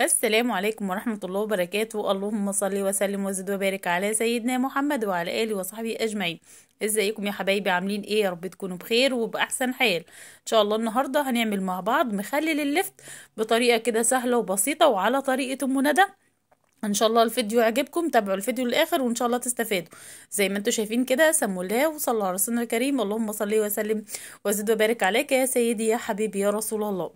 السلام عليكم ورحمة الله وبركاته. اللهم صل وسلم وزد وبارك على سيدنا محمد وعلى آله وصحبه أجمعين. ازيكم يا حبايبي؟ عاملين ايه؟ يا رب تكونوا بخير وبأحسن حال ان شاء الله. النهاردة هنعمل مع بعض مخلل اللفت بطريقة كده سهلة وبسيطة وعلى طريقة أم ندى. ان شاء الله الفيديو يعجبكم، تابعوا الفيديو للاخر وان شاء الله تستفادوا. زي ما انتم شايفين كده، سموا الله وصلوا على رسولنا الكريم. اللهم صل وسلم وزد وبارك عليك يا سيدي يا حبيبي يا رسول الله.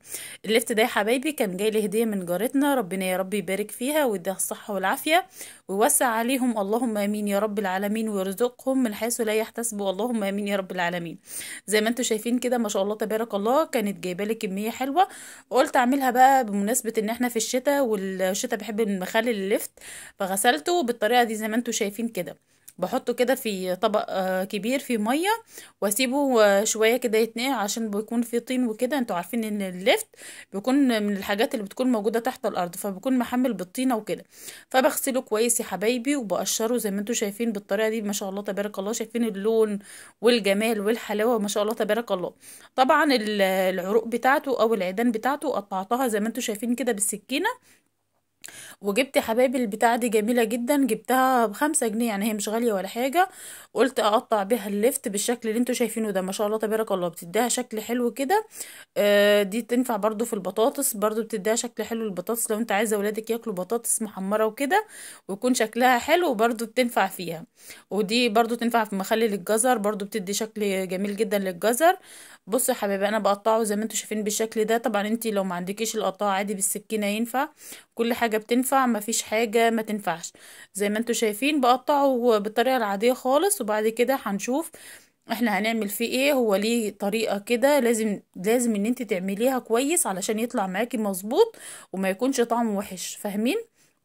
اللفت ده يا حبايبي كان جاي لي هديه من جارتنا، ربنا يا رب يبارك فيها ويديها الصحة والعافية ويوسع عليهم، اللهم امين يا رب العالمين، ويرزقهم من حيث لا يحتسبوا، اللهم امين يا رب العالمين. زي ما انتم شايفين كده ما شاء الله تبارك الله، كانت جايبه لي كمية حلوة، قلت اعملها بقى بمناسبة ان احنا في الشتاء، والشتاء بحب المخلل اللفت، فغسلته بالطريقة دي زي ما انتم شايفين كده. بحطه كده في طبق كبير فيه مية واسيبه شوية كده يتنقع عشان بيكون فيه طين وكده. انتوا عارفين ان اللفت بيكون من الحاجات اللي بتكون موجودة تحت الارض، فبيكون محمل بالطينه وكده. فبغسله كويس يا حبايبي وبقشره زي ما انتوا شايفين بالطريقة دي، ما شاء الله تبارك الله. شايفين اللون والجمال والحلاوه، ما شاء الله تبارك الله. طبعا العروق بتاعته او العيدان بتاعته قطعتها زي ما انتوا شايفين كده بالسكينة. وجبت يا حبايبي البتاعه دي جميلة جدا، جبتها ب5 جنيه، يعني هي مش غالية ولا حاجة. قلت اقطع بيها اللفت بالشكل اللي انتوا شايفينه ده، ما شاء الله تبارك الله، بتديها شكل حلو كده. دي تنفع برضو في البطاطس، برضو بتديها شكل حلو للبطاطس لو انت عايزه ولادك ياكلوا بطاطس محمرة وكده ويكون شكلها حلو، برضو بتنفع فيها. ودي برضو تنفع في مخلل الجزر، برضو بتدي شكل جميل جدا للجزر. بصوا يا حبايبي انا بقطعه زي ما انتوا شايفين بالشكل ده. طبعا انت لو ما عندكيش القطاعه عادي بالسكينة ينفع، كل حاجة بتنفع، مفيش حاجة ما تنفعش. زي ما انتوا شايفين بقطعه بالطريقة العادية خالص. وبعد كده هنشوف احنا هنعمل فيه ايه. هو ليه طريقه كده لازم ان انت تعمليها كويس علشان يطلع معاكي مظبوط وما يكونش طعمه وحش، فاهمين؟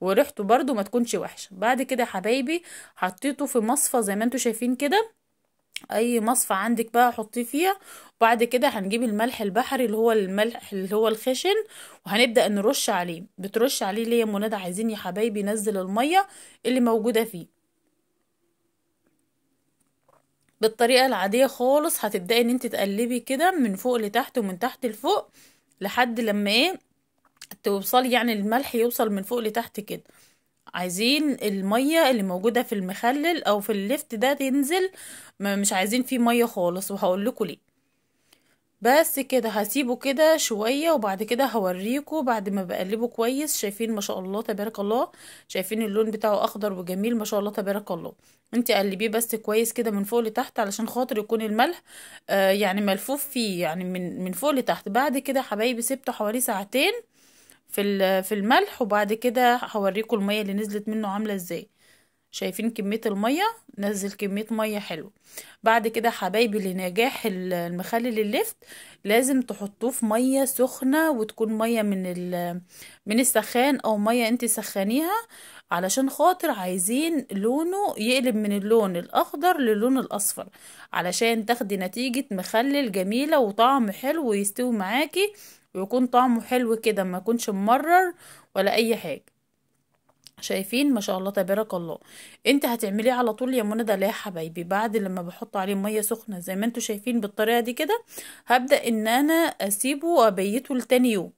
وريحته برده ما تكونش وحشة. بعد كده يا حبايبي حطيته في مصفى زي ما انتوا شايفين كده، اي مصفى عندك بقى حطيه فيها. وبعد كده هنجيب الملح البحري اللي هو الملح اللي هو الخشن، وهنبدأ نرش عليه. بترش عليه ليه يا منى؟ عايزين يا حبايبي نزل المية اللي موجودة فيه بالطريقة العادية خالص. هتبدأي ان انت تقلبي كده من فوق لتحت ومن تحت لفوق لحد لما ايه توصلي، يعني الملح يوصل من فوق لتحت كده. عايزين المية اللي موجودة في المخلل او في اللفت ده تنزل، مش عايزين فيه مية خالص، وهقول لكم ليه. بس كده هسيبه كده شوية وبعد كده هوريكم بعد ما بقلبه كويس. شايفين ما شاء الله تبارك الله، شايفين اللون بتاعه اخضر وجميل ما شاء الله تبارك الله. انت قلبية بس كويس كده من فوق لتحت علشان خاطر يكون الملح يعني ملفوف فيه، يعني من فوق لتحت. بعد كده حبايبي سبته حوالي ساعتين في الملح، وبعد كده هوريكم المية اللي نزلت منه عامله ازاي. شايفين كمية المية؟ نزل كمية مية حلوة. بعد كده حبايبي لنجاح المخلل اللفت لازم تحطوه في مية سخنة، وتكون مية من السخان او مية انت سخنيها، علشان خاطر عايزين لونه يقلب من اللون الاخضر للون الاصفر، علشان تاخدي نتيجة مخلل جميلة وطعم حلو ويستوي معاكي ويكون طعمه حلو كده، ما يكونش ممرر ولا اي حاجة. شايفين ما شاء الله تبارك الله. انت هتعمليه على طول يا منى؟ ده لا يا حبايبي، بعد لما بحط عليه مية سخنة زي ما انتوا شايفين بالطريقة دي كده، هبدا ان انا اسيبه وابيته لتاني يوم.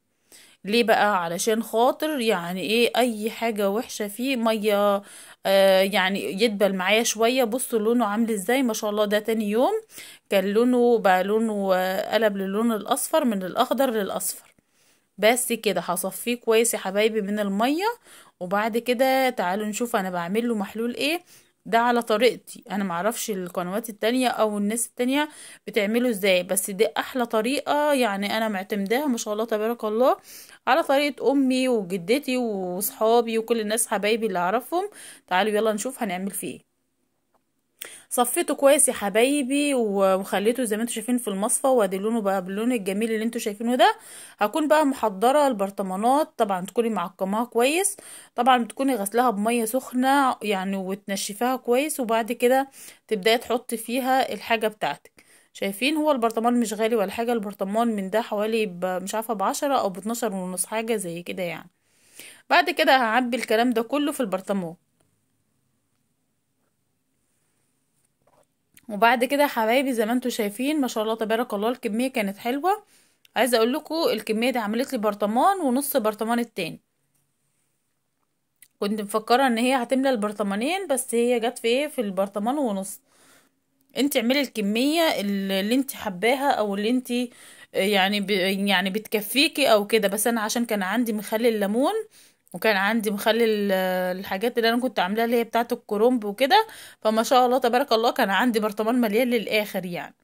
ليه بقى؟ علشان خاطر يعني ايه اي حاجة وحشة فيه مية يعني يدبل معايا شوية. بصوا لونه عامل ازاي ما شاء الله. ده تاني يوم كان لونه بقى لونه قلب للون الاصفر، من الاخضر للاصفر. بس كده هصفيه كويس يا حبايبي من المية. وبعد كده تعالوا نشوف انا بعمل له محلول ايه. ده على طريقتي انا، معرفش القنوات التانية او الناس التانية بتعمله ازاي، بس دي احلى طريقة يعني انا معتمداها ما شاء الله تبارك الله، على طريقة امي وجدتي وصحابي وكل الناس حبايبي اللي اعرفهم. تعالوا يلا نشوف هنعمل فيه ايه. صفيته كويس يا حبايبي وخليته زي ما انتوا شايفين في المصفى، وادي لونه بقى باللون الجميل اللي انتوا شايفينه ده. هكون بقى محضرة البرطمانات، طبعا تكوني معقماها كويس، طبعا بتكوني غسلها بميه سخنة يعني وتنشفيها كويس، وبعد كده تبداي تحطي فيها الحاجة بتاعتك. شايفين هو البرطمان مش غالي ولا حاجة، البرطمان من ده حوالي مش عارفه ب10 او ب12.5 حاجة زي كده يعني. بعد كده هعبي الكلام ده كله في البرطمان. وبعد كده حبايبي زي ما انتوا شايفين ما شاء الله تبارك الله الكمية كانت حلوة. عايزه اقول لكم الكمية دي عملت لي برطمان ونص برطمان التاني. كنت مفكرة ان هي هتملى البرطمانين، بس هي جت في ايه، في البرطمان ونص. انت اعملي الكمية اللي انت حباها، او اللي انت يعني يعني بتكفيكي او كده. بس انا عشان كان عندي مخلل الليمون، وكان عندي مخلل الحاجات اللي انا كنت عاملاها اللي هي بتاعه الكرنب وكده، فما شاء الله تبارك الله كان عندي برطمان مليان للاخر يعني.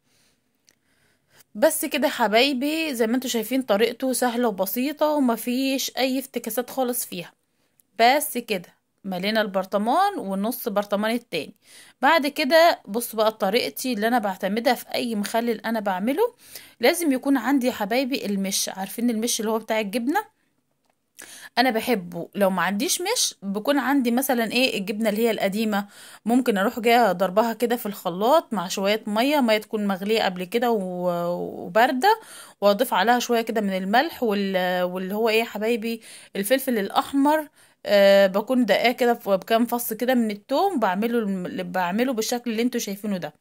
بس كده حبايبي، زي ما انتوا شايفين طريقته سهلة وبسيطة ومفيش اي افتكاسات خالص فيها. بس كده ملينا البرطمان والنص برطمان التاني. بعد كده بصوا بقى طريقتي اللي انا بعتمدها في اي مخلل انا بعمله، لازم يكون عندي يا حبايبي المش، عارفين المش اللي هو بتاع الجبنة، انا بحبه. لو ما عنديش مش، بكون عندي مثلا ايه، الجبنة اللي هي القديمة، ممكن اروح جاية ضربها كده في الخلاط مع شوية مية، مية تكون مغليه قبل كده وبارده، واضيف عليها شوية كده من الملح واللي هو ايه يا حبايبي الفلفل الاحمر، بكون دقاه كده بكام فص كده من التوم، بعمله بالشكل اللي انتوا شايفينه ده.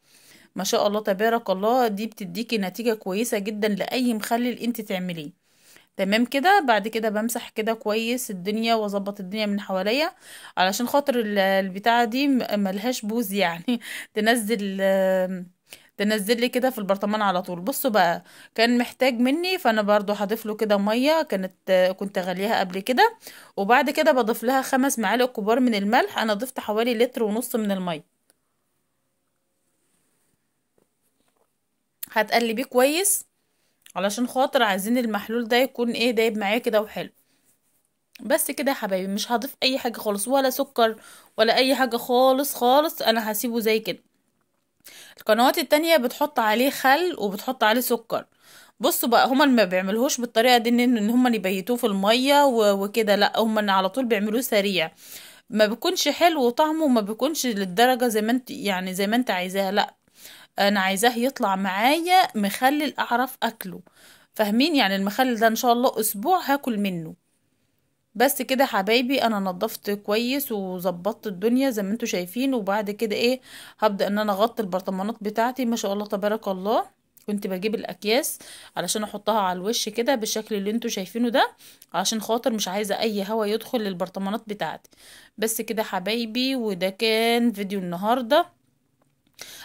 ما شاء الله تبارك الله، دي بتديكي نتيجة كويسة جدا لاي مخلل انت تعمليه. تمام كده. بعد كده بمسح كده كويس الدنيا واظبط الدنيا من حواليا، علشان خاطر البتاعه دي ملهاش بوز يعني تنزل لي كده في البرطمان على طول. بصوا بقى كان محتاج مني، فانا برضو هضيف له كده مية كنت غليها قبل كده، وبعد كده بضيف لها 5 معالق كبار من الملح. انا ضفت حوالي 1.5 لتر من المية. هتقلبيه كويس علشان خاطر عايزين المحلول ده يكون ايه، دايب معايا كده وحلو. بس كده يا حبايبي، مش هضيف اي حاجة خالص، ولا سكر ولا اي حاجة خالص خالص، انا هسيبه زي كده. القنوات التانية بتحط عليه خل وبتحط عليه سكر. بصوا بقى هما ما بيعملوهوش بالطريقة دي، ان هما يبيتوه في المية وكده، لا هما على طول بيعملوه سريع، ما بيكونش حلو وطعمه ما بيكونش للدرجة زي ما انت يعني زي ما انت عايزاها. لا انا عايزاه يطلع معايا مخلل اعرف اكله، فاهمين يعني؟ المخلل ده ان شاء الله اسبوع هاكل منه. بس كده حبايبي، انا نظفت كويس وظبطت الدنيا زي ما انتوا شايفين. وبعد كده ايه، هبدأ ان انا اغطي البرطمانات بتاعتي. ما شاء الله تبارك الله، كنت بجيب الاكياس علشان احطها على الوش كده بالشكل اللي انتوا شايفينه ده، عشان خاطر مش عايزة اي هوا يدخل للبرطمانات بتاعتي. بس كده حبايبي، وده كان فيديو النهارده،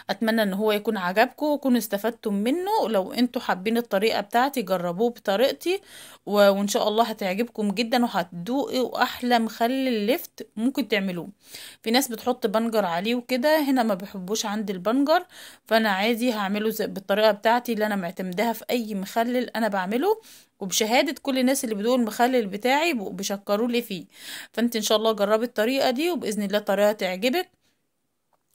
اتمنى ان هو يكون عجبكم وكونوا استفدتم منه. لو انتوا حابين الطريقة بتاعتي جربوه بطريقتي، وان شاء الله هتعجبكم جدا، وهتدوقوا احلى مخلل لفت ممكن تعملوه. في ناس بتحط بنجر عليه وكده، هنا ما بحبوش عندي البنجر، فانا عادي هعمله بالطريقة بتاعتي اللي انا معتمداها في اي مخلل انا بعمله، وبشهاده كل الناس اللي بيدوقوا المخلل بتاعي بيشكروا لي فيه. فانت ان شاء الله جربي الطريقة دي، وباذن الله الطريقة تعجبك.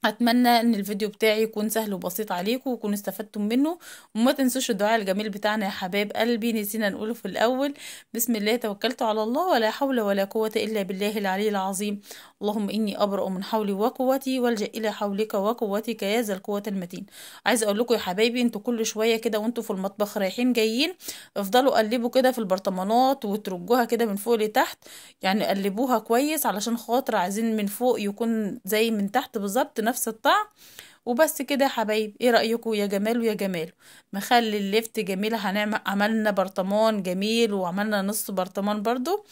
اتمنى ان الفيديو بتاعي يكون سهل وبسيط عليكم وتكونوا استفدتم منه، وما تنسوش الدعاء الجميل بتاعنا يا حبايب قلبي، نسينا نقوله في الاول. بسم الله توكلت على الله، ولا حول ولا قوة الا بالله العلي العظيم. اللهم اني ابرأ من حولي وقوتي والجأ الى حولك وقوتك يا ذا القوة المتين. عايزه اقول لكم يا حبايبي، انتوا كل شوية كده وانتوا في المطبخ رايحين جايين افضلوا قلبوا كده في البرطمانات وترجوها كده من فوق لتحت، يعني قلبوها كويس علشان خاطر عايزين من فوق يكون زي من تحت بالظبط نفس الطعم. وبس كده يا حبايب، ايه رأيكم يا جمال ويا جمال؟ مخلل اللفت جميلة، هنعمل عملنا برطمان جميل وعملنا نص برطمان برضو.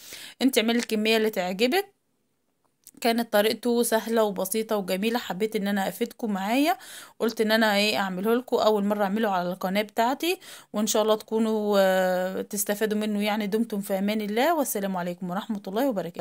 انت اعملي الكمية اللي تعجبك. كانت طريقته سهلة وبسيطة وجميلة، حبيت ان انا افيدكم معايا، قلت ان انا ايه اعمله لكم اول مرة اعمله على القناة بتاعتي، وان شاء الله تكونوا تستفادوا منه يعني. دمتم في امان الله، والسلام عليكم ورحمة الله وبركاته.